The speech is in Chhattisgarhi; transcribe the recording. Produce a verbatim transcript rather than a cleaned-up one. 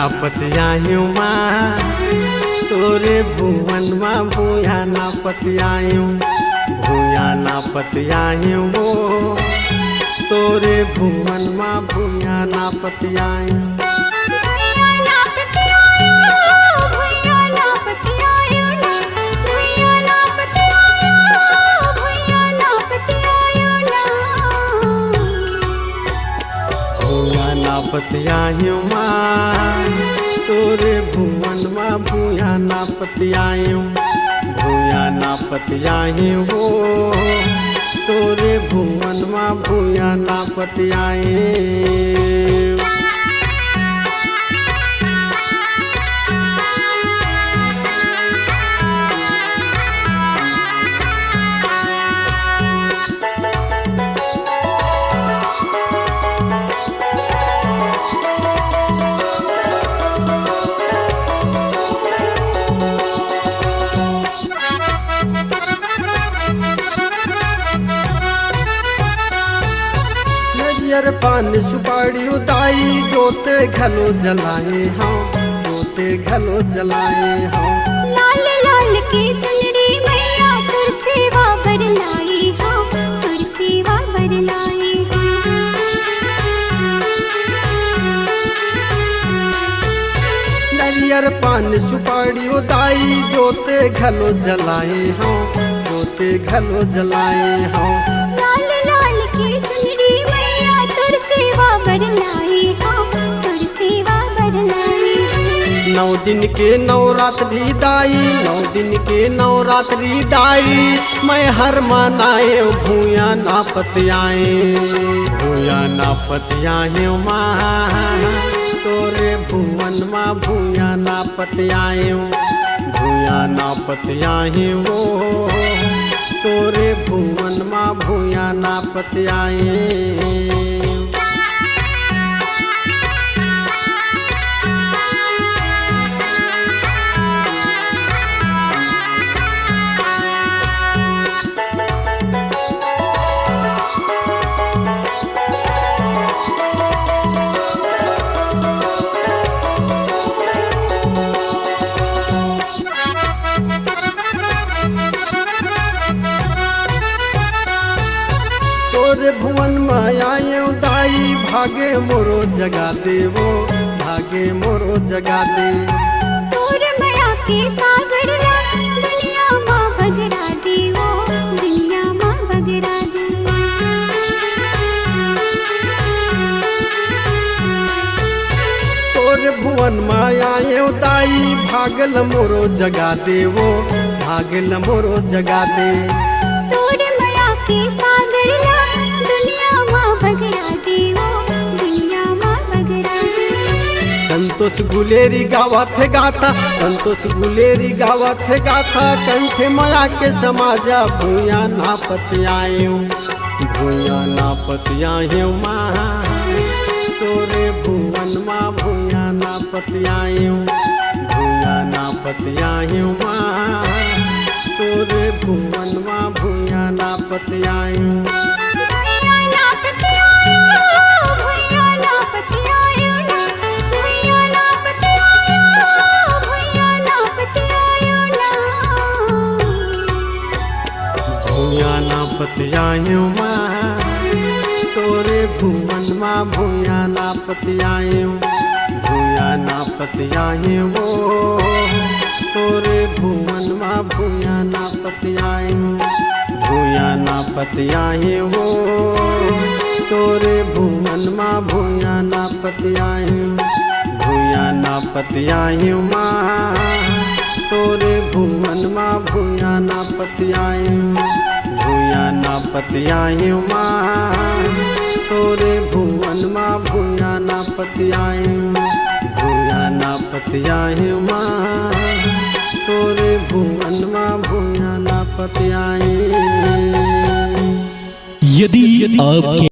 पतियाहियो माँ, तोरे भुवन मा भुइयाँ ना पतियाहियो, भुइयाँ ना पतियाहियो वो, तोरे भुवन मा भुइयाँ ना पतियाहियो। भुइयाँ ना पतियाहियो माँ, तोरे भुवन मा भुइयाँ ना पतियाहियो, भुइयाँ ना पतियाहियो वो, तोरे भुवन मा भुइयाँ ना पतियाहियो। नरियर पान सुपारी ओ दाई, जोत घलो जलाए हँव, जोत घलो जलाए हँव। लाल लाल के चुनरी मैया, तोर सेवा बर लाई हँव, तोर सेवा बर लाई हँव। नरियर पान सुपारी ओ दाई, जोत घलो जलाए हँव, जोत घलो जलाए हँव। लाल लाल के चुनरी मैया, तोर सेवा बर लाई हँव, तोर सेवा बर लाई हँव। नौ दिन के नवरात्रि दाई, नौ दिन के नवरात्रि दाई, मैं हर मनाएँव भुइयाँ ना पतियाएँव, भुइयाँ ना पतियाएँव माँ, तोरे भुवन मा भुइयाँ ना पतियाएँव, भुइयाँ ना पतियाएँव वो, तोरे भुवन मा भुइयाँ ना पतियाएँव। तोरे भुवन मा आएँव दाई, भागे मोरो जगा दे वो, भागे मोरो जगा दे। तोरे मया के सागर ला दुनिया मा बगरा दे वो, दुनिया मा बगरा दे। तोरे भुवन मा आएँव दाई, भाग ल मोरो जगा दे वो, भाग ल मोरो जगा दे। तोरे मया के सागर ला दुनिया मा बगरा दे वो, दुनिया मा बगरा दे। संतोष गुलेरी गावत हे गाथा, संतोष गुलेरी गावत हे गाथा, कंठ मया के समाजा भुइयाँ ना पतियाएँव, भुइयाँ ना पतियाएँव माँ, तोरे भुवन मा भुइयाँ ना पतियाएँव, भुइयाँ ना पतियाएँव माँ, तोरे भुवन मा भुइयाँ ना पतियाएँव। भुइयाँ ना पतियाएँव, भुइयाँ ना पतियाएँव ना, भुइयाँ ना पतियाएँव, भुइयाँ ना पतियाएँव ना। भुइयाँ ना पतियाएँव माँ, तोरे भुवन मा भुइयाँ ना पतियाएँव, भुइयाँ ना पतियाएँव वो, तोरे भुवन मा भुइयाँ ना पतियाएँव, भुइयाँ ना पतियाएँव वो, तोरे भुवन मा भुइयाँ ना पतियाएँव, भुइयाँ ना पतियाएँव माँ, तोरे भुवन मा भुइयाँ ना पतियाएँव, भुइयाँ ना पतियाएँव माँ, तोरे भुवन मा भुइयाँ ना पतियाएँव, भुइयाँ ना पतियाएँव माँ, तोरे भुवन मा भुइयाँ ना पतियाएँव। यदि आपके